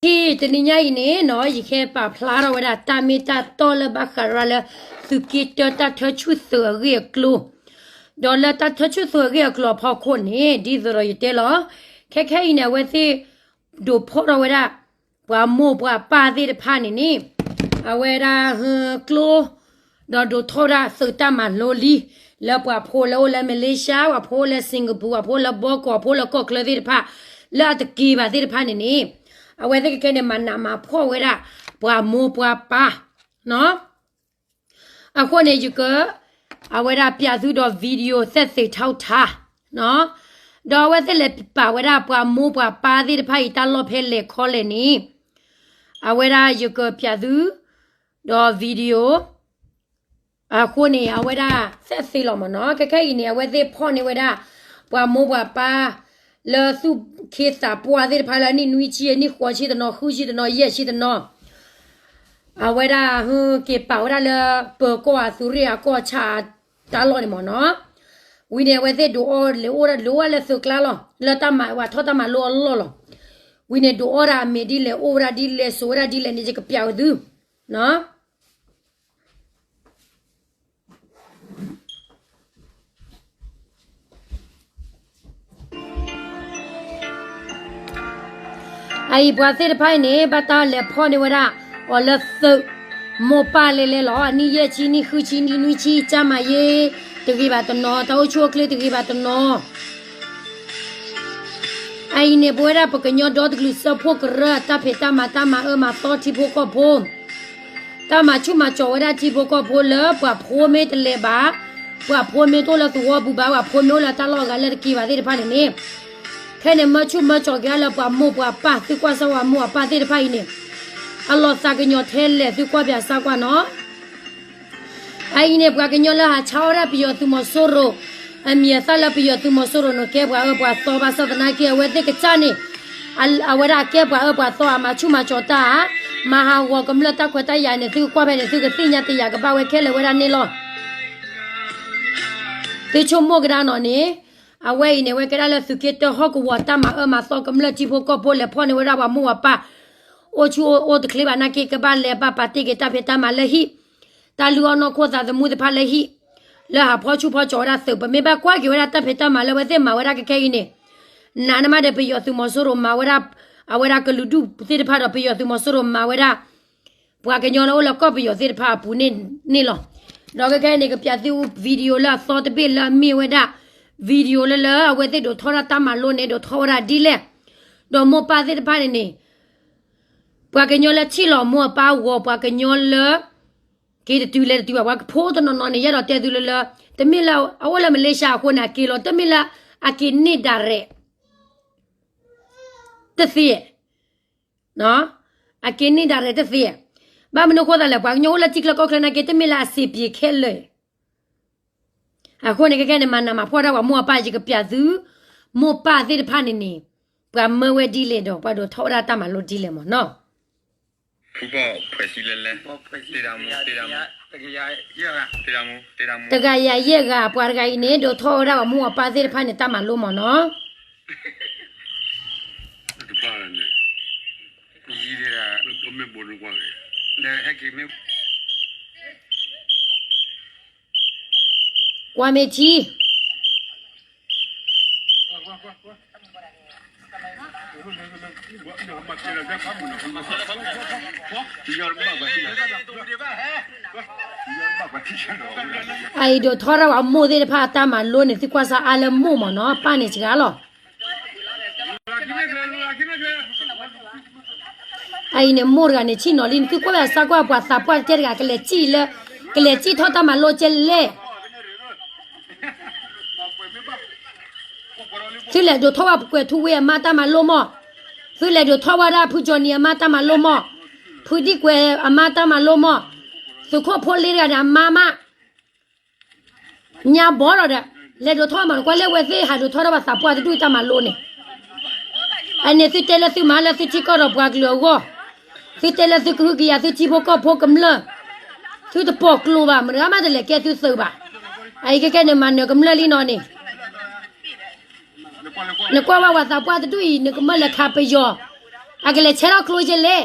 တနံၤညါအံၤန့ၣ်နီၤ ယကဟဲပာ်ဖျါထီၣ်ဝဲဒၣ်တၢ်မ့ၢ်တၢ်တီလၢဘၣ်ဃးရၤလၢ သုးက့တၢတၢ်ထၢဆူၣ်သုးအဂ့ၢ်အကျိၤ, ဒီးလၢတၢ်ထၢဆူၣ်သုးအဂ့ၢ်အကျိၤအဖီခိၣ်န့ၣ် ဒ်သိးဒီးယတဲလီၤ, ခဲခဲအံၤန့ၣ် အဝဲသ့ၣ်ဒိးဖီၣ်ထီၣ်ဝဲဒၣ် ပှၤမိၢ်ပှၤပၢ်သ့ၣ်တဖၣ်န့ၣ်န့ၣ် အဝဲဒၣ်ဟၢကျိ ဒီးဒိးထီၣ်ဝဲဒၣ်သုးတၢ်မၤလိလံ လၢပှၤဖိလၢအိၣ်လၢ Malaysia, ပှၤဖိလၢ Singapore, ပှၤဖိလၢဘီကီၢ်, ဖိလၢကီၢ်ချၢသ့ၣ်တဖၣ် လၢအတက့ၤဘၣ်သ့ၣ်တဖၣ်န့ၣ်န့ၣ် အဝဲသ့ၣ်ကကဲန့ၣ် မၤနးမၤဖှီၣ်ဝဲဒၣ် ပှၤမိၢ်ပှၤပၢ် အဃိန့ၣ် ယက အဝဲဒၣ်ပျးသုဒီး video သက်သေထထောက်ထား ဒီးအဝဲသ့ၣ်လဲၤပာ်ဝဲဒၣ်ပှၤမိၢ်ပှၤပၢ်သ့ၣ်တဖၣ်အံၤတၢ်လီၢ်ဖဲလဲၣ်ခီလဲၣ်န့ၣ် အဝဲဒၣ်ယကပျးသု ဒီး video အဃိန့ၣ် အဝဲဒၣ် သက်သေ လီၤမ့ၢ်နီၤ. ခဲခဲအံၤန့ၣ် အဝဲသ့ၣ်ဖီၣ်န့ၢ်ဝဲဒၣ် ပှၤမိၢ်ပှၤပၢ် လၢသူၣ်က့သးပှၢ်သ့ၣ်တဖၣ်လၢအနံၣ်နွံဆံ အနံၣ်ဃိးဆံတနီၤ ဃုဆံတနီၤ ယဲၢ်ဆံတနီၤ အဝဲဒၣ်ဟဲက့ၤပာ်ဝဲဒၣ်လၢ ပၢၤကီၢ်အသုးရ့ၣ်အကီၢ်ဆၣ်အတၢ်လီၢ်န့ၣ်မ့ၢ်နီၤ. ဝံၤန့ၣ် အဝဲသ့ၣ်ဒိးအီၣ်လဲၤအိၣ်ဒၣ်လဲၤအိၣ်ဝဲလၢသုးကျါလီၤ လၢတၢ်မၤဝဲထီၣ်တၢ်မၤလိအလီၢ်လီၤ. ဝံၤန့ၣ် ဒိးအီၣ်ဒၣ်အမ့ၢ်ဒ်လဲၣ် အိၣ်ဝဲဒၣ်ဒ်လဲၣ် စိာ်ဝဲဒၣ်ဒ်လဲၣ်န့ၣ် ယကပျးဝဲသု အအံၤ ပှၤသ့ၣ်တဖၣ်အံၤန့ၣ် ဘၣ်တၢ်လဲၤဖီၣ်န့ၢ်ဝဲဒၣ် အီၤလၢသုး မိၢ်ပၢ်လဲၤလဲၤလီၤ. အနံၣ်ယဲၢ်ဆံ နံၣ်ဃုဆံ နံၣ်နွံဆံ ကျန်းမာရေး တဂ့ၤဘၣ်တနီၤ တၢ်အိၣ်ဆူၣ်အိၣ်ချ့တဂ့ၤဘၣ်တနီၤ အအံၤန့ၣ် ပဝဲဒၣ်ပကညီဒီတကလုာ်စၢဖှိၣ်ကရၢ တၢ်ဖံးတၢ်မၤ တၢ်မၤအၢမၤသီထံဖိကီၢ်ဖိ တၢ်မၤဆူၣ်မၤစီၤဝဲဒၣ်ထံဖိကီၢ်ဖိလၢ ပှၤဖိမ့ၢ်တလဲၤဘၣ်, ပှၤဖိမ့ၢ်တအိၣ်လၢသဝီပူၤဘၣ်, ပှၤဖိမ့ၢ်အိၣ်လၢတၢ်လီၢ်အဂၤလၢတက့ၤဘၣ်သ့ၣ်တဖၣ်န့ၣ်န့ၣ်, ခဲန့ၣ်မၢဆူၣ်မၢစီၤက့ၤအါလၢပှၤမိၢ်ပှၤပၢ် သုကွၢ်စၢ်ဝဲမိၢ်ပၢ်သ့ၣ်တဖၣ်အံၤန့ၣ်, အလီၤသးကညီၤထဲလဲၣ် သုကွၢ်ပၠးစၢ်ကွၢ်နီၤ. အအံၤန့ၣ် ပှၤကညီလၢဟးဆါအီၣ်ဒၣ်ပယီၤသုးမီၤစိရိၤ, အမံၤအသၣ်လၢပယီၤသုးမီၤစိရိၤန့ၣ် ကဲပှၤအၢပှၤသီဘၣ်ဆၣ်သနာ်က့ အဝဲသ့ၣ်ကစၢ်န့ၣ်, အဝဲဒၣ်ကဲပှၤအၢပှၤသီ အမၤဆူၣ်မၤစီၤတၢ်ဧါ, မၤဟးဂီၤကမျၢၢ်တၢ်ခွဲးတၢ်ယာ်န့ၣ် သုကကွၢ်ဖဲန့ၣ် သုကသ့ၣ်ညါတယာ်ကဘၣ်ဝဲခဲလၢာ်ဝဲဒၣ်န့ၣ်လီၤ. သုဆိကမိၣ်ကဒါနီၤန့ၣ်, အဝဲအံၤန့ၣ် အဝဲကဲဒၣ်လၢသုးက့တၢဟီၣ်ကဝီၤတၢ်မၤအၢမၤသီကမျၢၢ်ထံဖိကီၢ်ဖိ လဲၤဖီၣ်န့ၢ်ဝဲဒၣ်ပှၤမိၢ်ပှၤပၢ်, အိၣ်ဆူၣ်အိၣ်တချ့ဘၣ်နာ်က့ ကဘၣ်လဲၤဘၣ်ပာ်တ့ၢ်က့ၤတၢ်ဖံးတၢ်မၤလၢဟံၣ်, တၢ်လုၢ်အီၣ်နီၢ်ခိသးသမူသ့ၣ်တဖၣ်လၢဟံၣ်, လၢဟးဖီၣ်ဆူၣ်ဖီၣ်စီၤဝဲဒၣ်သုး ပမ့ၢ်ဘၣ်ကွၢ်က့ၤဝဲဒၣ်တၢ်ဖံးတၢ်မၤလၢအဝဲသ့ၣ်မၤဝဲဒၣ်ခဲခဲအံၤန့ၣ်, နးနမးဒီးပယီၤသုးမီၤစိရိၤမၤဝဲဒၣ်, အဝဲဒၣ်ကလုာ်ဒူၣ်သ့ၣ်တဖၣ်ဒီးပယီၤသုးမီၤစိရိၤမၤဝဲဒၣ် ပှၤကညီလၢအိၣ်လၢကီၢ်ပယီၤသ့ၣ်တဖၣ်အပူၤန့ၣ်န့ၣ်လီၤ. ဒီးခဲခဲအံၤန့ၣ် ကပျးသု video လၢအသီတဘ့ၣ်လၢအမ့ၢ်ဝဲဒၣ် video လၢလၢအဝဲသ့ၣ်ဒိးထီၣ်ဝဲဒၣ်တၢ်မၤလိန့ၣ် ဒိးထီၣ်ဝဲဒၣ်ဒ်လဲၣ်, ဒီးမိၢ်ပၢ်သ့ၣ်တဖၣ်န့ၣ်န့ၣ်, ပှၤကညီလၢထံၣ်လီၤမိၢ်အပၢ်အဂီၤ ပှၤကညီလၢ က့ၤတတုၤလဲၤတတုၤဘၣ် ပှၤဖိတနီၤနီၤန့ၣ် ယအဲၣ်ဒိးတဲသုလၢလၢ, တမ့ၢ်လၢအအိၣ်လၢ Malaysia အဃိန့ၣ် အက့ၤလီၤ တမ့ၢ်လၢအက့ၤန့ၢ်ဒၣ်ရဲၣ် တသ့, အက့ၤန့ၢ်ဒၣ်ရဲၣ်တသ့, ဘၣ်မနုၤအဃိသတးလဲၣ် ပှၤကညီအိၣ်လၢထံချၢကီၢ်ချၢနာ်က့ တမ့ၢ်လၢအစံးပျ့ၤခဲလၢာ်, အဃိန့ၣ် ခဲခဲန့ၣ် မၤနးမၤဖှီၣ်ဒၣ်ပှၤမိၢ်ပၢ် ယကပျးသု, မိၢ်ပၢ်သ့ၣ်တဖၣ်န့ၣ်န့ၣ်, ပှၤမၢဝဲဒ်လဲၣ်ဒီး ပှၤဒိးထီၣ်ဝဲဒၣ်တၢ်မၤလိဒ်လဲၣ်မ့ၢ်နီၤ. တဂၤယၤယဲၢ်ဂၤ ပှၤတဂၤအံၤန့ၣ် ဒိးထီၣ်ဝဲဒၣ်ပှၤမိၢ်ပၢ်သ့ၣ်တဖၣ်န့ၣ် တၢ်မၤလိမ့ၢ်နီၤ. ကွၢ်မ့ၢ်ထံ အအံၤဒိးထီၣ်ထီၣ်ပှၤမိၢ်သ့ၣ်တဖၣ်အတၢ်မၤလိန့ၣ် သုကွၢ်စၢ်အါလၢမိၢ်မ့ၢ်နီၤ ပၢ်န့ၣ်စှၤလီၤ. အအံၤန့ၣ်မိၢ်တဂၤန့ၣ် ဆံၣ်နီၤလံန့ၣ် သုကွၢ်ဘၣ်စၢ်ကွၢ်ပှၤသးပှၢ်တကဲတဂၤ ကလဲၤစံၣ်လၢ, ကလဲၤစံၣ်ထီၣ်တၢ်မၤလိကဲလဲၣ် သုလဲၤဒိးထီၣ်ဝဲပကွဲးထူဝ့အမါတၢ်မၤလိမီၢ်, သုလဲၤဒိးထီၣ်ဝဲဒၣ်ဖုကၠီနံၤအမါတၢ်မၤလိမီၢ်, ဖုဒံကွဲးအမါတၢ်မၤလိမီၢ်, သုးခိၣ်ဖိလ့တဂၤန့ၣ်အမါမး ညါဘီဒီးဒီး, လဲၤဒိးထီၣ်မးနကွၢ်လၢဝဲသ့ၣ်ဟးဒိးထီၣ်ထီၣ်ဘၣ်သးပှၢ်တဒူၣ်တၢ်မၤလိန့ၣ်, အန့ၣ်သုတဲလၢသုမၤလၢသုထံကီၢ်ဒီးပှၤကလုာ်အဂီၢ်, သုတဲလၢသုကဟုကယာ်သုထံဖိကီၢ်ဖိကမျၢၢ်, သုတပိာ်ကျိၤဘၣ် မတၤဂၤမးတလဲၤကဲသုသုးဘၣ်. အအံၤကဲကဲန့ၣ်မၤနၢၤကမျၢၢ်လံနီၤန့ၣ် နကွၢ်ဝဲပှၤသးပှၢ်တဒူၣ်အံၤ နကမၢလဲၤခးပယီၤ, အကလဲၤဆဲးထီၣ်ကျိယဲလဲၣ်.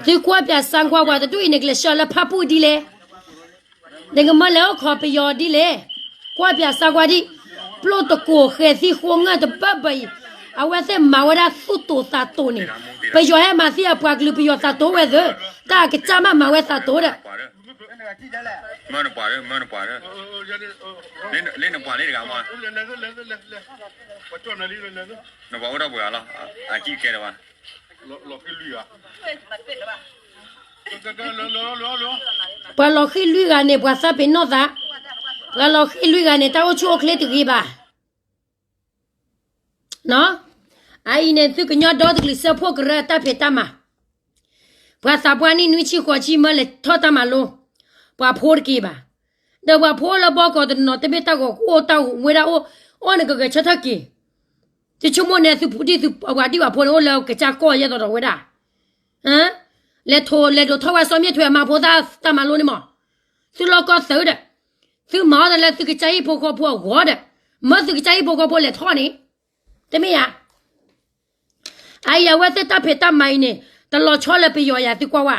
သုကွၢ်ပၠးစၣ်ကွၢ်ပှၤတဒူၣ်အံၤန့ၣ် ကလဲၤဆှၢလၢဖၣ်ပူၣ်ဒ်လဲၣ်. နကမၢလဲၤအိၣ်ခိးပယီၤဒ်လဲၣ်. ကွၢ်ပၠးစၣ်ကွၢ်ဒံး, ပျိၢ်တကိးဃဲၤသံဃိငၢၢ်တဘၢဘၢအံၤ, အဝဲသ့ၣ်မၤဝဲဒၣ်သူၣ်တိာ်သးတိာ်န့ၣ်, ပယီၤဟဲမၤသံအပှၤကလုာ် ပယီၤသးတိာ်ဝဲသၢ, တၢ်အကစၢ်မးမၤဝဲသးတိာ်ဒီး မၢနပှၤ, မၢနပှၤ, လၢနပှၤန့ၣ်တဂၤမး, နပှၤအိၣ်ဒီးပှဲၤဂၤလီၤ, အကံၢ်ကဲတဘၣ်, ပှၤလီၤဃံၢ်လွံၢ်ဂၤန့ၣ် ပှၤသးပ့ၤနီၣ်သး, ပှၤလီၤဃံၢ်လွံၢ်ဂၤန့ၣ် တၢ်အိၣ်ဆူၣ်အိၣ်ချ့တဂ့ၤဘၣ်. အအံၤန့ၣ် သုကညီဒီတကလုာ်စၢဖှိၣ်ကရၢတၢ်ဖံးတၢ်မၤ, ပှၤသးပှၢ်နံၣ်နွံဆံဃိးဆံမၢလဲၤထီၣ်တၢ်မၤလိ, ပှၤဖိတက့ၤဘၣ်, ဒီးပှၤဖိလၢဘီကီးတနီၤ တမ့ၢ်တၢ်ဂီၤကအိၣ်တၢ်ဝဲဒၣ်အိၣ်, အိၣ်န့ၣ်ကဂဲၤဆၢထၢၣ်က့ၤ, တဆိကမိၣ်န့ၣ် သုဒံၣ်သုပှၤဒံၣ်ပှၤဖိန့ၣ် အိၣ်လၢကစၢ်ကီၢ်ယဲၢ်သိးဒီးဝဲဒၣ် လဲၤထိးလဲၤဒိးထီၣ်ဝဲစီၤမ့ၣ်ထွဲအမါဖိသၣ်တၢ်မၤလိန့ၣ်မး, သုလီၢ်ကီၢ်သုးဒီး, သုမၤအီၤတၢ်လၢသုကစၢ်ဟံၣ်ဖိဃီဖိအဂီၢ်ဒီး, မၢသုကစၢ်ဟံၣ်ဖိဃီဖိလဲၤထီၣ်န့ၣ်, တမ့ၢ်ဧါ. အအံၤအဝဲသ့ၣ်တၢ်ဖံးတၢ်မၤအံၤန့ၣ် တလီၤဆီလၢပယီၤယၤသုကွၢ်ဝဲ,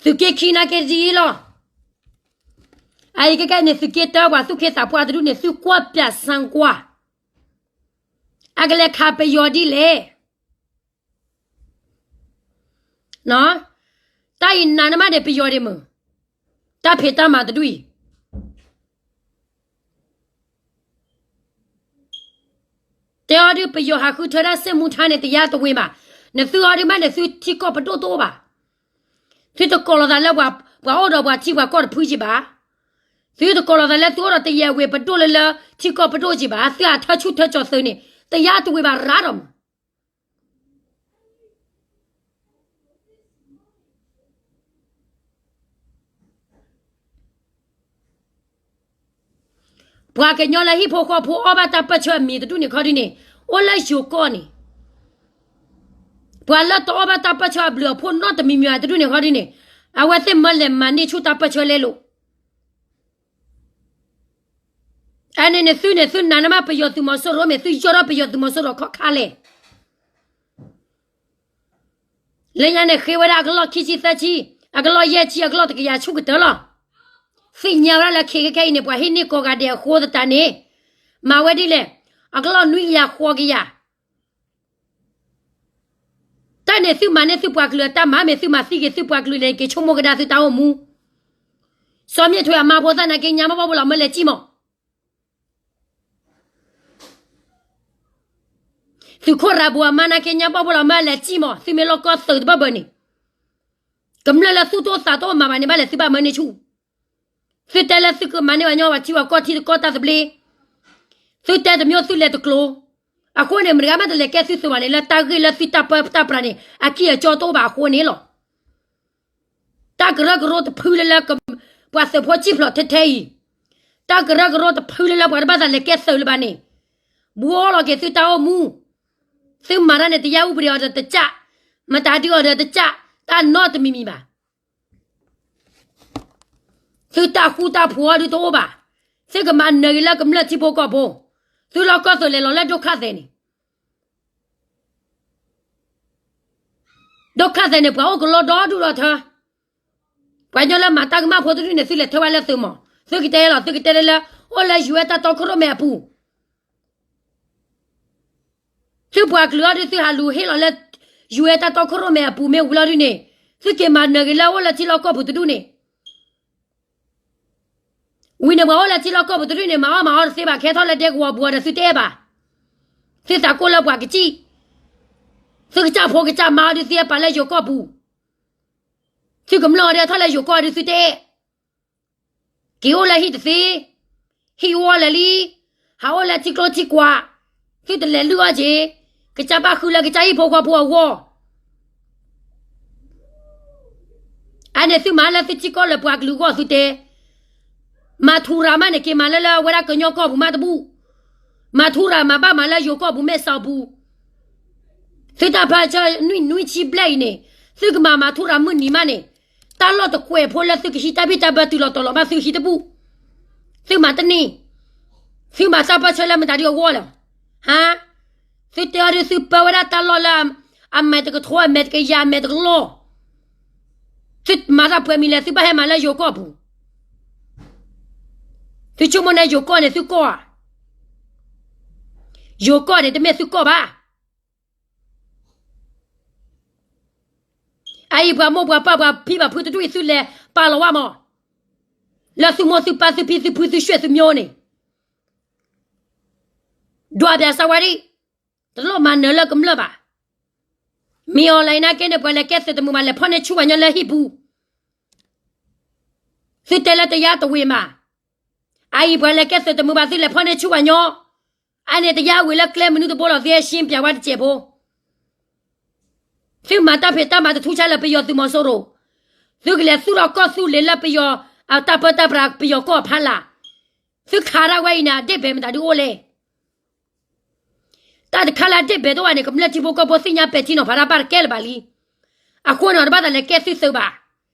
သုးက့ခံနာ်က့ဒ်အံၤလီၤ. အအံၤကဲကဲန့ၣ် သုးက့တၢပှၤသူၣ်က့သးပှၢ်တဒူၣ်န့ၣ် သုကွၢ်ပၠးစၣ်ကွၢ်, အကလဲၤခးပယီၤဒ်လဲၣ် တၢ်အံၤနၤနမးန့ၣ် ပယီၤဒ့ၣ်မုၢ်, တၢ်ဖံးတၢ်မၤတဒူၣ်အံၤ, တဲအီၤဒုး ပယီၤဟးဃုထၢဒၣ်စ့ၣ်မူထါန့ၣ် တယါတဝ့ၤဘၣ်, နသုအီၤဒုးမးန့ၣ် သုထံကီၢ်ပဒိၣ်တအိၣ်ဘၣ်, သုတကိးလီၤသးလၢပှၤအိၣ်ဒီးပှၤထံပှၤကီၢ်တဖုက့ၤဘၣ်, သုတကိးလီၤသးလၢသုအိၣ်ဒီးတယဲၢ်ဝ့ၤပဒိၣ်လၢလၢ ထံကီၢ်ပဒိၣ်က့ၤဘၣ်, သုဟးထၢဆူၣ်ထၢကၠီၤသုးန့ၣ် တယါတဝ့ၤဘၣ်ရၤဒီးမး ပှၤကညီလၢဟံၣ်ဖိဃီဖိအီၣ်ဘၣ်တၢ်ပၢၢ်ဆၢအမံၤတဒူၣ်န့ၣ်ခီဒုန့ၣ်, အိၣ်လၢယိၤကီၢ်န့ၣ်, ပှၤလၢတအီၣ်ဘၣ်တၢ်ပၢၢ်ဆၢအဘျုးအဖှိၣ်နီတမံၤမံၤတဒူၣ်န့ၣ်ခီဒုန့ၣ်, အဝဲသ့ၣ်မၢလဲၤမၤန့ၢ်ဆူၣ်တၢ်ပၢၢ်ဆၢလဲလိာ် အန့ၣ်န့ၣ်သုန့ၣ် သုနၤနမးပယီၤသုးမီၤစိရိၤမ့ၢ်သုယီၢ်ထီၣ်ပယီၤသုးမီၤစိရိၤခီၣ်ခါလဲၣ်. လၢညါန့ၣ်ဃ့ဝဲဒၣ်အကလီၢ်ခံဆံသၢဆံ, အကလီၢ်ယဲၢ်ဆံ, အကလီၢ်တကယၤဆူၣ်ကတၢၢ်လီၤ. သ့ၣ်ညါဝဲဒၣ်လၢခဲကဲအံၤန့ၣ် ပှၤဟ့ၣ်န့ၢ်ကိးဂၤဒဲးအဃိသတးန့ၣ်, မၤဝဲဒ်လဲၣ်, အကလီၢ်နွံကယၤဃိးကယၤ တၢ်န့ၣ်သုမၤန့ၢ်သုပှၤကလုာ်အတၢ်မၤ မ့ၢ်သုမၤသံက့ၤသုပှၤကလုာ်န့ၣ် က့ၤဆိကမိၣ်ကဒါသုတၢ်အိၣ်မူ. စီၤမ့ၣ်ထွဲအမါဖိသၣ်နာ်က့ညါမ့ၢ်ဘၣ်ဘိလီၤမၢလဲၤစံၣ်မး. သုးခိၣ်ရၤဘိအမါနာ်က့ညါဘၣ်ဘိလီၤမၢလဲၤစံၣ်မး သုမ့ၢ်လီၢ်ကီၢ်သုးတဘၢဘၢန့ၣ်, ကမျၢၢ်လၢသူၣ်တအိၣ်သးတအိၣ်မၤဘၣ်န့ၣ် ဘၣ်လဲၤသုဘၣ်မၢန့ၢ်ဆူၣ်. သုတဲလၢသုကမၤန့ၢ်ဝဲညီပှၤထံပှၤကီၢ်ထံတကီၢ်တၢ်သဘျ့, သုတဲတမံၤသုလဲၤတကျိၤ, အဃိန့ၣ် မတဂၤမးတလဲၤကဲသုသုးဘၣ်န့ၣ် လၢတၢ်ဂ့ၢ်လၢသုတၢ်ပၢတၢ်ပြးန့ၣ် အကံၢ်အကီတအိၣ်ဘၣ်အဃိန့ၣ်လီၤ. တၢ်ကရၢကရိတဖုလၢလၢ ပှၤသုးဖိစံၣ်ဖျိးထဲထဲအံၤ, တၢ်ကရၢကရိတဖုလၢလၢပှၤတဘၣ်သးလဲၤကဲသုးလၢၤဘၣ်န့ၣ်, ဘှီလီၤက့ၤသုတၢ်အိၣ်မူ, သုမၤတၢ်န့ၣ် တရားဥပဒေအီၤဒီးတကး, မတၤဒုးအီၤဒီးတကး, တၢ်နီတမံၤမံၤဘၣ်. သုတၢ်ဃူတၢ်ဖိးအီၤဒုးတအိၣ်ဘၣ်. သုကမၤနၢၤဂ့ၤလၢကမျၢၢ်ထံဖိကီၢ်ဖိ, သုလီၢ်ကီၢ်သုးလဲၤလီၤလၢဒိၣ်ခါသဲးန့ၣ် ဒိၣ်ခါသဲးန့ၣ် ပှၤအိၣ်ကလီဒီဒူၣ်ဒီထၢ, ပှၤကညီလၢမၤတၢ်ကမၣ်ဖိတဒူၣ်န့ၣ် သုလဲၤထၢဝဲလၢသုးမး, သုကတဲလီၤ သုကတဲလၢလၢ အိၣ်လၢ UN တၢ်တီခိၣ်ရိၣ်မဲအပူၤ သုပှၤကလုာ်အီၤဒုး သုဟးလူၤဟ့ၣ်လီၤလၢ UN တၢ်တီခိၣ်ရိၣ်မဲအပူၤမ့ၢ်ဝံၤလီၤဒုးန့ၣ်, သုက့ၤမၤနၢၤဂ့ၤလၢအိၣ်လၢထံလီၢ်ကီၢ်ပူၤတဒူၣ်န့ၣ်, ဝံၤန့ၣ်ပှၤအိၣ်လၢထံလီၢ်ကီၢ်ပူၤတဒူၣ်န့ၣ် မၤအီၣ်မၤအီတသ့ဘၣ်, ကဟဲထီၣ်လၢဒဲကဝီၤပူၤအီၤဒီးသုတအဲၣ်ဘၣ်. သုသးကိၢ်လၢပှၤကစံၣ်, သုကစၢ်ဖိကစၢ်မါအီၤဒုး သုအဲၣ်ပာ်လၢယိၤကီၢ်ပူၤ, သုကမျၢၢ်အီၤဒုး ဟဲထီၣ်လၢယိၤကီၢ်အီၤဒုး သုတအဲၣ် က့ၤအိၣ်လၢဟံၣ်တသ့, ဟံၣ်အိၣ်လၢလံ, ဟးအိၣ်လၢထံကျိထံကွာ်, သုတလဲၤလုၢ်အီၣ်က့ၤ, ကစၢ်ဘၣ်ဃုလၢကစၢ်ဟံၣ်ဖိဃီဖိအဂီၢ်. အန့ၣ်သုမၤလၢသုထံကီၢ်လၢပှၤကလုာ်အဂီၢ်သုတဲ, မၤထူရၤမးန့ၣ် က့ၤမၤလၢလၢအဝဲဒၣ်ကညီကီၢ်ပူၤမးတဘူၣ်, မၤထူရၤမၤဘၣ်မၤလၢယိၤကီၢ်ပူၤမဲာ်ဆှးပူၤ သုတၢ်ပၢဆှၢနွံနွံဆံဘျဲၣ်အံၤန့ၣ်, သုကမၤမၤထူရၤမုၢ်နံၤမးန့ၣ်, တၢ်လီၢ်တကွဲးဖိလၢသုကဟံးတၢ်ဘံၣ်တၢ်ဘၢတုၤလီၤတီၤလီၤမးသုဟံးတဘူၣ်, သုမၤတန့ၢ်, သုမၤတၢ်ပၢၢ်ဆၢလၢမတၤဒုအဂီၢ်လဲၣ်. ဟါ, သုတဲအီၤဒုး သုပၢဝဲဒၣ်တၢ်လီၢ်လၢ အမဲာ်တကထိ အမဲာ်တကယၤ အမဲာ်တကလီၢ်, သုမၤတၢ်ပှဲၤမံၤလဲၣ်, သုဘၣ်ဟဲမၤလၢယိၤကီၢ်ပူၤ, သုဆိကမိၣ်န့ၣ် ယိၤကီၢ်န့ၣ်သုကီၢ်ဧါ, ယိၤကီၢ်န့ၣ် တမ့ၢ်သုကီၢ်ဘၣ်. အအံၤပှၤမိၢ်ပှၤပၢ်ပှၤဖံပှၤဖုတဒူၣ်အံၤ သုလဲၤပာ်လီၤဝဲမး, လၢသုမိၢ်သုပၢ်သုဖံသုဖုသုရွှဲၣ်သုမျိုးန့ၣ်, ဒွးပၠးစၢဝါဒံၣ်, တလိၣ်မၤနၢၤလၢကမျၢၢ်ဘၣ်. မ့ၢ်အီၤလၢအံၤနာ်က့န့ၣ် ပှၤလဲၤကဲသုးတမုာ်ဘၣ် လဲၤဖီၣ်န့ၢ်ဆူၣ်ပှၤညီလၢဟံၣ်ပူၤ, သုတဲလၢတယါတဝ့ၤမး, အအံၤပှၤလဲၤကဲသုးတမုာ်ဘၣ် သုလဲၤဖီၣ်န့ၢ်ဆူၣ်ပှၤညီ, အန့ၣ်တယါဝ့ၤလၢကျဲမနုၤတဘိလီၤ သုဟဲရှင်းပၠးဝဲတစဲးဖိ သုမၤတၢ်ဖံးတၢ်မၤတထူဆါလၢပယီၤသုးမီၤစိရိၤ, သုကလဲၤသူၣ်ထီၣ်ကီၢ်သူလ့ၤလၢပယီၤအတၢ်ပၢတၢ်ပြး ပယီၤကီၢ်အဖီလာ်, သုခးတၢ်ဝဲအံၤန့ၣ် အဒ့ၣ်ဘဲမတၤဒုအိၣ်လဲၣ်. တၢ်တခါလၢအဒ့ၣ်ဘဲတအိၣ်ဘၣ်န့ၣ် ကမျၢၢ်ထံဖိကီၢ်ဖိသ့ၣ်ညါပဲာ်ထံနီၤဖးတၢ်ဘၣ်တကဲလၢၤဘၣ်လံ. အဃိန့ၣ် တဘၣ်သးလဲၤကဲသုးသုးဘၣ်.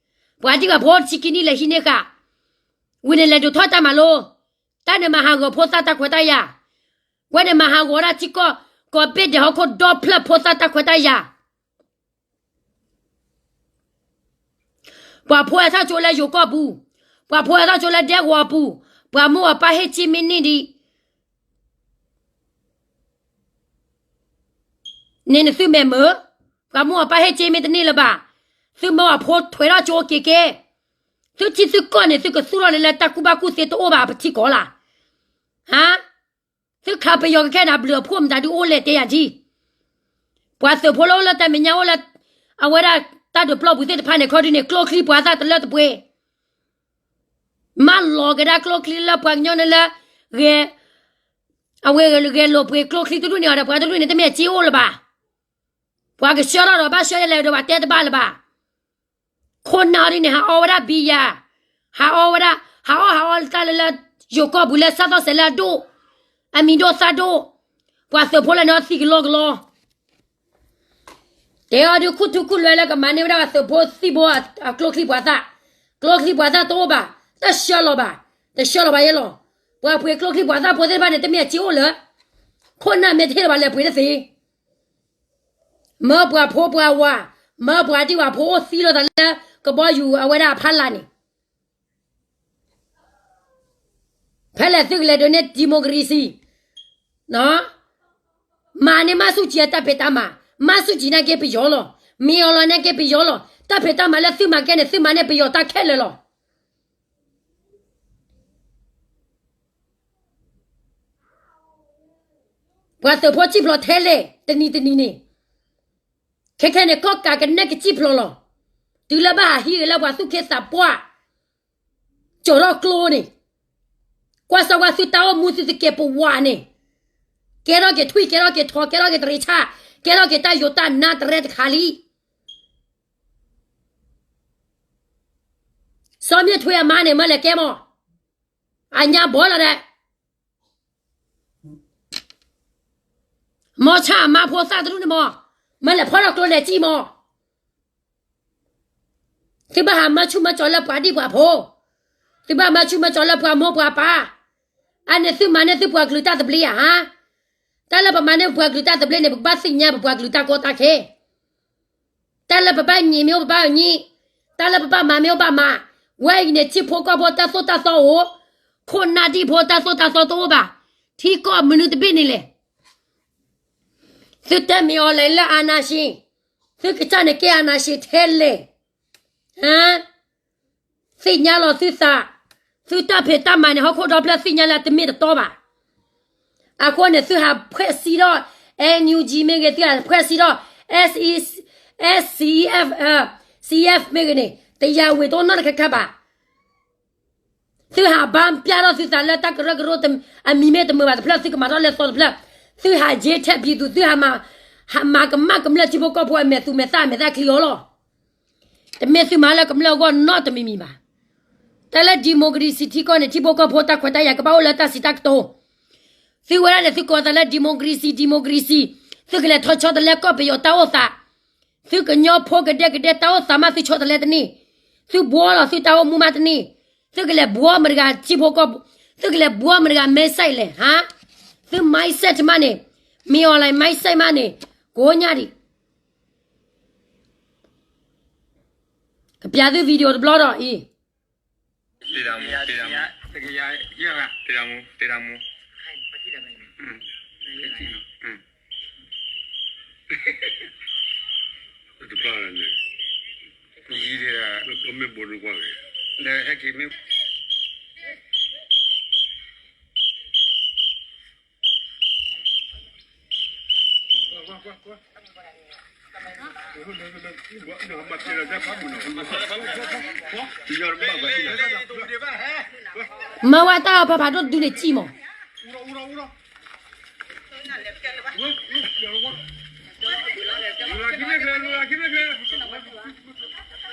ပှၤဒံၣ်ပှၤဖိတဆံခံနံၣ်လဲၤဟံးန့ၢ်ဃာ်, ဝံၤန့ၣ်လဲၤဒုးထီၣ်တၢ်မၤလိ, တၢ်န့ၣ်မၤဟးဂီၤဖိသၣ်တၢ်ခွဲးတၢ်ယာ်, ဝဲန့ၣ်မၤဟးဂီၤဒၣ်ထံကီၢ် ကီၢ်ဘ့ၣ်ဒဲးဟီၣ်ခိၣ်ဒီဖျၢၣ်ဖိသၣ်တၢ်ခွဲးတၢ်ယာ် ပှၤဖိဟဲထီၣ်ကၠိလၢယိၤကီၢ်ပူၤ, ပှၤဖိဟဲထီၣ်ကၠိလၢဒဲကဝီၤပူၤ, ပှၤမိၢ်အပၢ်ဟ့ၣ်ကၠ့မ့ၢ်န့ၢ်ဒံး, န့ၣ်နသုမဲာ်မုာ်, ပှၤမိၢ်အပၢ်ဟ့ၣ်ကၠ့မ့ၢ်တန့ၢ်လၢၤဘၣ်, သုမၢအဖိထွဲထီၣ်ကၠိက့ၤကဲ, သုထံသုကီၢ်န့ၣ် သုကသူၣ်ထီၣ်န့ၣ်လၢတၢ်ကူၣ်ဘၣ်ကူၣ်သ့တအိၣ်ဘၣ်ပထံကီၢ်လၢ်. ဟါ သုခးပယီၤကခဲနၤဘျုးအဖှိၣ်မတၤဒုအိၣ်လဲၣ်တဲယၤဒ်, ပှၤသုးဖိလၢအိၣ်လၢတၢ်မဲာ်ညါအိၣ်လၢ အဝဲဒၣ်တၢ်ဒုးပျီပူၤသ့ၣ်တဖၣ်န့ၣ် ခီဒုန့ၣ် ကျိချံပှၤသၣ်တလၢတပှဲၤ, မၢလီၤက့ၤဒၣ်ကျိချံလၢပှၤကညီန့ၣ်လၢ ဂဲၤ, အဝဲဂဲၤလိာ်ပှ့ၤကျိချံတဒူၣ်န့ၣ်အီၤဒီး ပှၤတဒူၣ်န့ၣ် တမ့ၢ်အစ့အိၣ်လၢၤဘၣ်. ပှၤကဆှၢထီၣ်ဒီးဘၣ်ဆှၢယလဲၣ်ဒီးပှၤတဲတဘၣ်လၢၤဘၣ်. ခိၣ်နၢ်အီၤဒ်န့ၣ် ဟးအီဝဲဒၣ်ဘံယၤ, ဟးအီဝဲဒၣ်, ဟးအီၣ်ဟးအီတၢ်လၢလၢ ယိၤကီၢ်ပူၤလၢစၢ်သီၣ်စဲးလၢအဒိၣ်, အမံၤဒိၣ်သၣ်ဒိၣ်, ပှၤသုးဖိလၢန့ၣ်အီၤသံကလီကလီ တဲအီၤဒုးခူၣ်ထူခူၣ်လွဲလၢကမၤန့ၢ်ဝဲဒၣ်ပှၤသုးဖိသံၣ်ဘိအကျိချံပှၤသၣ်, ကျိချံပှၤသၣ်တအိၣ်ဘၣ်, တဆှၢလီၤဘၣ်, တဆှၢလီၤဘၣ်ယဲလီၤ. ပှၤပှ့ၤကျိချံပှၤသၣ်ဖိသ့ၣ်တဖၣ်န့ၣ် တမ့ၢ်အစ့အိၣ်လၢၤ, ခိၣ်နၢ်မ့ၢ်တဟ့ၣ်လၢၤဘၣ်လဲၤပှ့ၤတသ့ မၢပှၤဖိပှၤဝၤ, မၢပှၤဒံၣ်ပှၤဖိအိၣ်သံလိာ်သးလၢ ကဘီယူၤအဝဲဒၣ်အဖီလာ်န့ၣ်, ဖဲလဲၣ်သုကလဲၤဒိးန့ၢ် democracy, မၤန့ၢ်မၢ်ဆူၣ်ကံအတၢ်ဖံးတၢ်မၤ, မၢ်ဆူၣ်ကံနာ်က့ပယီၤလီၤ, မ့ၢ်အီၤလီၤနာ်က့ပယီၤလီၤ, တၢ်ဖံးတၢ်မၤလၢသုမၤကဲန့ၣ် သုမၤန့ၢ်ပယီၤတၢ်ခဲလၢာ်လီၤ. ပှၤသုးဖိစံၣ်ဖျိးထဲလဲၣ် တနံၤတနံၤန့ၣ်, ခဲခဲန့ၣ် ကီၢ်ကးကနဲၣ်ကစံၣ်ဖျိးလီၤ. တုၤလၢဘၣ်ဟးဟံးဂ့ၤလၢပှၤသူၣ်က့သးပှၢ်, ကၠီၤထီၣ်ကျိန့ၣ်, ကွၢ်စၢ်ဝါသုတၢ်အိၣ်မူသုတကဲပဝးန့ၣ်, ကဲထီၣ်က့ၤထွံၣ် ကဲထီၣ်က့ၤထိး ကဲထီၣ်က့ၤတရံးဆၣ်, ကဲထီၣ်က့ၤတၢ်ယိၤတၢ်နါတရဲတခါလံ. စီၤမ့ၣ်ထွ့အမါန့ၣ် မၢလဲၤကဲမီၢ်, အညါဘီလီၤဒီး မီၢ်ဆၣ်အမါဖိသၣ်တဒူၣ်န့ၣ်မီၢ်, မၢလဲၤဖီၣ်ထီၣ်ကျိလဲၤစံၣ်မီၢ်. သုဘၣ်ဟးမၢဆူၣ်မၢကၠီၤလၢပှၤဒံၣ်ပှၤဖိ, သုဘၣ်မၢဆူၣ်မၢကၠီၤလၢပှၤမိၢ်ပှၤပၢ်, အန့ၣ်သုမၤန့ၢ်သုပှၤကလုာ်တၢ်သဘျ့ဧါဟါ. တၢ်လၢပမၤန့ၢ်ပှၤကလုာ်တၢ်သဘျ့န့ၣ် ပကဘၣ်သ့ၣ်ညါပပှၤကလုာ်တၢ်ကီတၢ်ခဲ တၢ်လၢပဘၣ်ညံးမ့ၢ်အိၣ်ပဘၣ်ညံး, တၢ်လၢပဘၣ်မၤမ့ၢ်အိၣ်ဘၣ်မၤ, ဝဲအံၤန့ၣ် ထံဖိကီၢ်ဖိတၢ်သိၣ်တၢ်သီအိၣ်, ခိၣ်နၢ်ဒံၣ်ဖိတၢ်သိၣ်တၢ်သီတအိၣ်ဘၣ်, ထံကီၢ်မနုၤတဘ့ၣ်န့ၣ်လဲၣ်. သုတဲမ့ၢ်အီၤလဲၣ်လၢ အာဏာရှင်, သုကစၢ်န့ၣ်ကဲ အာဏာရှင် ထဲလဲၣ်. သ့ၣ်ညါလီၤသုသး, သုတၢ်ဖံးတၢ်မၤန့ၣ် ဟီၣ်ခိၣ်ဒီဖျၢၣ်သ့ၣ်ညါလၢတမ့ၢ်တတီဘၣ်. အဃိန့ၣ် သုဟးဖှဲးစံးထီၣ် NUG မ့ၢ်ဂ့ၤ, သုဟးဖှဲးစံးထီၣ် SE, SCEF, CEF မ့ၢ်ဂ့ၤန့ၣ် တယၤဝ့ၤတအိၣ်နီတခါခါဘၣ်. သုဟးဘါပျၢ်ထီၣ်သုသးလၢတၢ်ကရၢကရိ အမံၤမ့ၢ်တမုာ်ဘၣ်တဖျၢၣ် သုကမၤထီၣ်လၢသီတဖျၢၣ်, သုဟးယ့ထဲးပံၤသူၣ်, သုဟးမၤကမၣ်ကမျၢၢ်ထံဖိကီၢ်ဖိအမဲာ်သူမဲာ်သၣ်အမဲာ်သၣ်ချံအီၤလီၤ. တမ့ၢ်သုမၤလၢကမျၢၢ်အဂီၢ်နီတမံၤမံၤဘၣ်. တၢ်လၢ democracy ထံကီၢ်န့ၣ် ထံဖိကီၢ်ဖိတၢ်ခွဲးတၢ်ယာ်ကဘၣ်အိၣ်လၢတၢ်စံးတၢ်ကတိၤ. သုဝဲဒၣ်န့ၣ် သုကိးသးလၢ democracy, democracy, သုကလဲၤထီၣ်ဆီတလဲကီၢ်ပယီၤတၢ်အိၣ်သး, သုကညီဖိကဒဲကဒဲတၢ်အိၣ်သးမးသုဆီတလဲတန့ၢ်, သုဘှီလီၤသုတၢ်အိၣ်မူမးတန့ၢ်, သုကလဲၤဘှီမတၤတဂၤထံဖိကီၢ်ဖိ, သုကလဲၤဘှီမတၤတဂၤ mindset လဲၣ်, ဟါ, သု mindset မးန့ၣ်, မ့ၢ် online mindset မးန့ၣ်, ကိးညါဒံး, ကပျးသု video တဘျီဒီးအံၤ တမူ, တမူ, တမူ, တပၢ်န့ၣ်, ယံၤဒၣ်, မ့ၢ်ဘိးနကွၢ်, ဒီးဟဲက့ၤမ့ၢ် မၤဝဲတၢ်အီၤဖးဖးဒိၣ်ဒုးန့ၣ်စံၣ်မး, တုၤလၢထံကီၢ်န့ၣ် ကလဲၤဒုးလၢထံကီၢ်ပ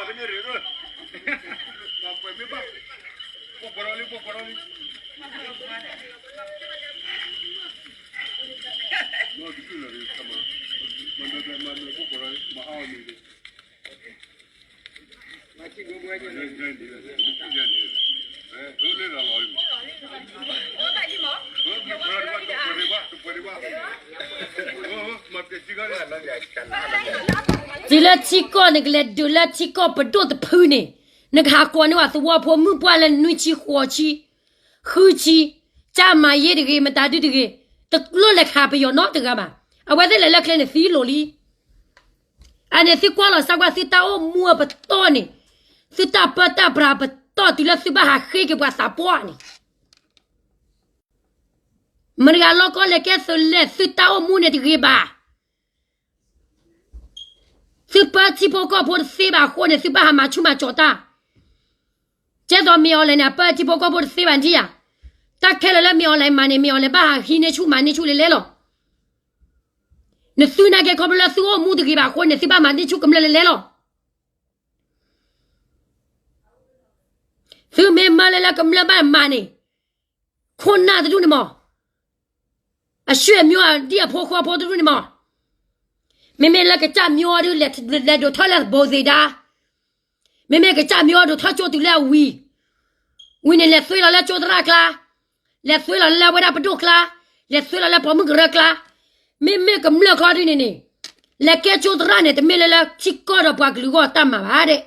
ဒိၣ်တဖုန့ၣ်, နကဟးကိးန့ၢ်ဝဲသဝီဖိမုၣ်ပှၢ်လၢနွံဆံဃိးဆံ, ဃုဆံ, ကၢ်မၤယ့ၢ်တဂ့ၤ, မတၤဒုတဂ့ၤ, တလိၣ်လဲၤခးပယီၤနီတဂၤဘၣ်. အဝဲသ့ၣ်လဲၤလၢကျဲန့ၣ်သံလိာ်လံ. အန့ၣ်သုကွၢ်လီၤစၢ်ကွၢ်သုတၢ်အိၣ်မူအပတီၢ်န့ၣ်, သုတၢ်ပၢတၢ်ပြးပတီၢ်တုၤလၢသုဘၣ်ဟးဃ့က့ၤပှၤသးပှၢ်န့ၣ်, မတၤတဂၤလီၤကီလဲၤကဲသုလဲၣ်, သုတၢ်အိၣ်မူန့ၣ်တဂ့ၤဘၣ်. သုပၢထံဖိကီၢ်ဖိတသ့ဘၣ်အဃိန့ၣ် သုဘၣ်ဟးမၤဆူၣ်မၤစီၤတၢ်. ကဲသိးမ့ၢ် online န့ၣ် အပၢထံဖိကီၢ်ဖိတသ့ဘၣ်ဒံးဧါ. တၢ်ခဲလၢာ်လၢမ့ၢ် online မၤန့ၣ် မ့ၢ် online ဘၣ်ဟးဟံးန့ၢ်ဆူၣ်မၤန့ၢ်ဆူၣ်လဲၤလဲၤလီၤ. နသုနာ်က့ခီဖျိလၢသုအိၣ်မူတဂ့ၤဘၣ်အဃိန့ၣ် သုဘၣ်မၤန့ၢ်ဆူၣ်ကမျၢၢ်လဲၤလဲၤလီၤ. သုမ့ၢ်မၢလၢလၢကမျၢၢ်ဘၣ်မၤန့ၣ်, ခိၣ်နၢ်တဒူၣ်န့ၣ်မး, အဆွေမျိုးအဒံၣ်အဖိဃီဖိတဒူၣ်န့ၣ်မး, မ့မ့ၢ်လၢကစၢ်မျိုးအီၤဒုး လဲၤဒိးထီၣ်လၢဘိသ့ဒါ, မ့မ့ၢ်ကစၢ်မျိုးအီၤဒိးထီၣ်ကၠိတုၤလၢအဝံၤ, ဝံၤန့ၣ် လဲၤသွ့လီၤလၢကၠိသရၣ်ကျါ, လဲၤသွ့လီၤလၢဝဲဒၣ်ပဒိၣ်ကျါ, လဲၤသွ့လီၤလၢပှၤမုၣ်ကရၢကျါ, မ့မ့ၢ်ကမျၢၢ်ခီဒုးန့ၣ်န့ၣ်, လဲၤကဲကၠိသရၣ်န့ၣ် တမ့ၢ်လၢလၢထံကီၢ်ဒီးပှၤကလုာ်အဂီၢ်တၢ်မၤဘၣ်ဒဲး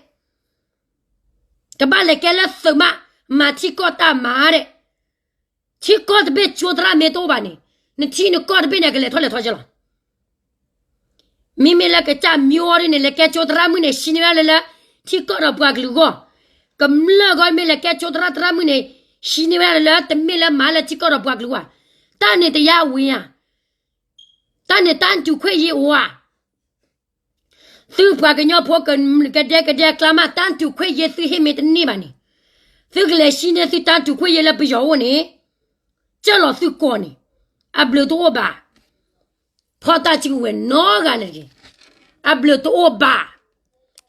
ကဘၣ်လဲၤကဲလၢသုးမး, မၤထံကီၢ်တၢ်မၤဒဲး, ထံကီၢ်တဘ့ၣ်ကၠိသရၣ်မ့ၢ်တအိၣ်ဘၣ်န့ၣ်, နထံနကီၢ်တဘ့ၣ်န့ၣ် ကလဲၤထီၣ်လဲၤထီကဲလီၤ. မ့မ့ၢ်လၢကစၢ်မျိုးအီၤဒုးန့ၣ် လဲၤကဲကၠိသရၣ်မုၣ်န့ၣ် ဟံးန့ၢ်ဝဲဒၣ်လၢလၢ ထံကီၢ်ဒီးပှၤကလုာ်အဂီၢ်, ကမျၢၢ်ဂီၢ်မ့ၢ်လဲၤကဲကၠိသရၣ်သရၣ်မုၣ်န့ၣ်, ဟံးန့ၢ်ဝဲဒၣ်လၢလၢ တမ့ၢ်လၢမၤလၢထံကီၢ်ဒီးပှၤကလုာ်ဘၣ်, တၢ်န့ၣ်တယါဝံၤဧါ, တၢ်န့ၣ်တၢ်တူာ်ခွဲးယ့ၤအိၣ်ဧါ. သုပှၤကညီဖိကဒဲကဒဲအကျါမး တၢ်တူာ်ခွဲးယ့ၤသုဟ့ၣ်မ့ၢ်တန့ၢ်ဘၣ်န့ၣ်, သုကလဲၤဟံးန့ၢ်သုတၢ်တူာ်ခွဲးယ့ၤလၢပယီၤအိၣ်န့ၣ်, ကၢၢ်လီၤသုကိာ်န့ၣ်, အဘျုးတအိၣ်ဘၣ်. ဖီၣ်တၢ်စုကဝဲၤနီတဂၤန့ၣ်တဂ့ၤ, အဘျုးတအိၣ်ဘၣ်.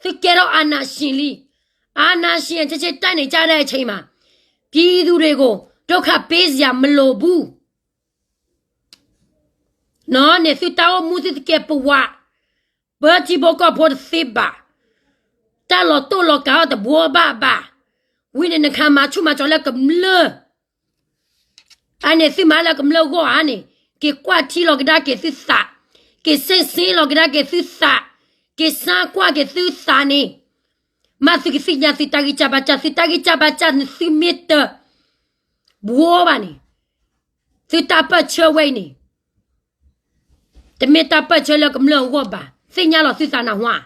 သုကဲထီၣ်အာဏာရှင်လံ, အာဏာရှင် ဆဲဆဲ တိုက်နေကြတဲ့အချိန်မှာ, ပြည်သူတွေကို ဒုက္ခပေးစရာမလိုဘူး. န့ၣ်သုတၢ်အိၣ်မူသုတကဲပဝး, ပၢထံဖိကီၢ်ဖိတသ့ဘၣ်, တၢ်လီၤတိၢ်လီၤကးအီၤတဘိဘၣ်ဘၣ်, ဝံၤန့ၣ် နခးမၤဆူၣ်မၤစီၤလၢကမျၢၢ် အန့ၣ်သုမၤလၢကမျၢၢ်ဂီၢ်ဧါန့ၣ်, က့ၤကွၢ်ထံလီၤကဒါက့ၤသုသး, က့ၤစ့စ့လီၤကဒါက့ၤသုသး, က့ၤစါကွၢ်က့ၤသုသးန့ၣ်, မ့ၢ်သုကသ့ၣ်ညါသုတၢ်ဂံၢ်စၢ်ဘါစၢ်, သုတၢ်ဂံၢ်စၢ်ဘါစၢ်န့ၣ်သုမ့ၢ်တဘှီဘၣ်န့ၣ်, သုတၢ်ပၢၢ်ဆၢဝဲအံၤန့ၣ် တမ့ၢ်တၢ်ပၢၢ်ဆၢလၢကမျၢၢ်အဂီၢ်ဘၣ်, သ့ၣ်ညါလီၤသုသးနၢ်ဟူဧါ.